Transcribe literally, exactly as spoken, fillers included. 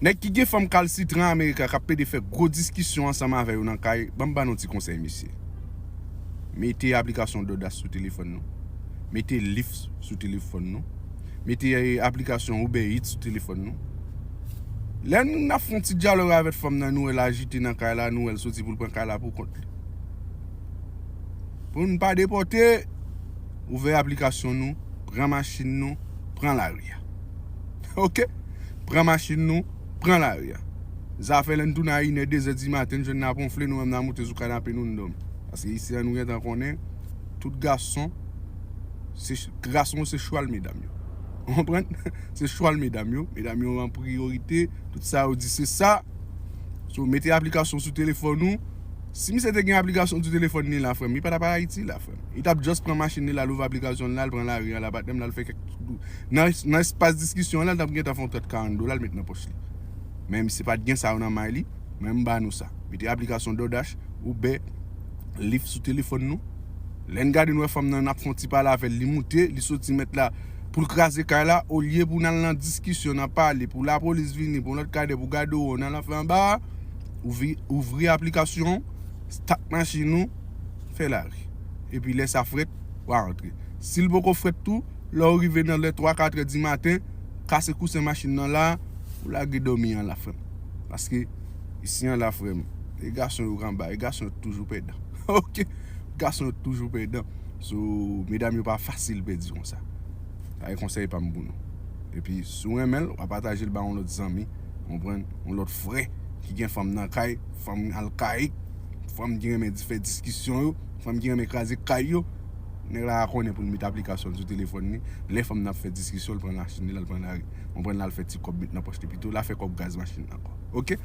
Nèg ki gen fanm kalsitran Amerika k ap pede fè gwo diskisyon ansanm avè yo nan kay, ban m ba nou ti konsèy, mesye. Mete aplikasyon DoorDash sou telefòn nou. Mete Lyft sou telefòn nou. Mete eh, aplikasyon Uber Eats sou telefòn nou. Lè n ap fè yon ti dyalòg avèk fanm nan, nou wè l ajite nan kay la, nou wè l soti pou l pran kay la pou kont li. Pou n pa depòte, ouvè aplikasyon nou, pran machin nou, pran lari a. Oke? Pran machin nou, pran lari a. Zafè lè n tounen a inè, dezè di maten, n jwenn n ap wonfle, nou menm n a moute sou kanape nou, n dòmi. Paske isi a nou gentan konnen, tout gason, se ch- gason se chwal medam yo. Ou konprann? Se chwal medam yo. Medam yo an priyorite. Tout sa yo di se sa. So, mete aplikasyon sou telefòn ou. Si misye te gen aplikasyon sou telefòn li la, frè m, li pa t ap Ayiti la, frè m. Li t ap just pran machin li la, l ouvè aplikasyon li la, l pran lari a la, patnè m, la l fè kèk. Nan, nan espas diskisyon an la, l t ap gentan fè yon trant karant dola, l met nan pòch li. Men misye pa t gen sa yo nan may li, men m ba nou sa. Mete aplikasyon DoorDash, Uber, Lyft sou telefòn nou. Lè n gade n wè fanm nan, n ap fè yon ti pale avè l, li moute, li soti mèt la pou l kraze kay la, olye pou n al nan diskisyon, nan pale, pou lapolis vini, pou yon lòt kadè, pou gade w, n al anfen anba a, ouvri, ouvri aplikasyon, start machin ou, fè lari. Epi lè sa frèt, w a antre. Si l poko frèt tou, lè w rive nan lè twa, katrè di maten, kase kousen machin nan la, ou lage dòmi an la, frè m. Paske, isi an la, frè m, e gason yo k anba, e gason yo toujou pèdan. Oke? Gason yo toujou pèdan. So, medam yo pa fasil pèdi konsa. Sa e konsèy pa m pou nou. Epi, si w renmen l, w a pataje l ba yon lòt zanmi, w konprann, yon lòt frè ki gen fanm nan kay, fanm alkayik, fanm ki renmen di- fè diskisyon yo, fanm ki renmen kraze kay yo. Nèg la a konnen pou l met aplikasyon l sou telefòn li. Lè fanm nan ap fè diskisyon, l pran machin li, l al pran lari. W konprann, l al fè ti kòb met nan pòch li pito, l a fè kòb gaz machin nan ankò. Oke?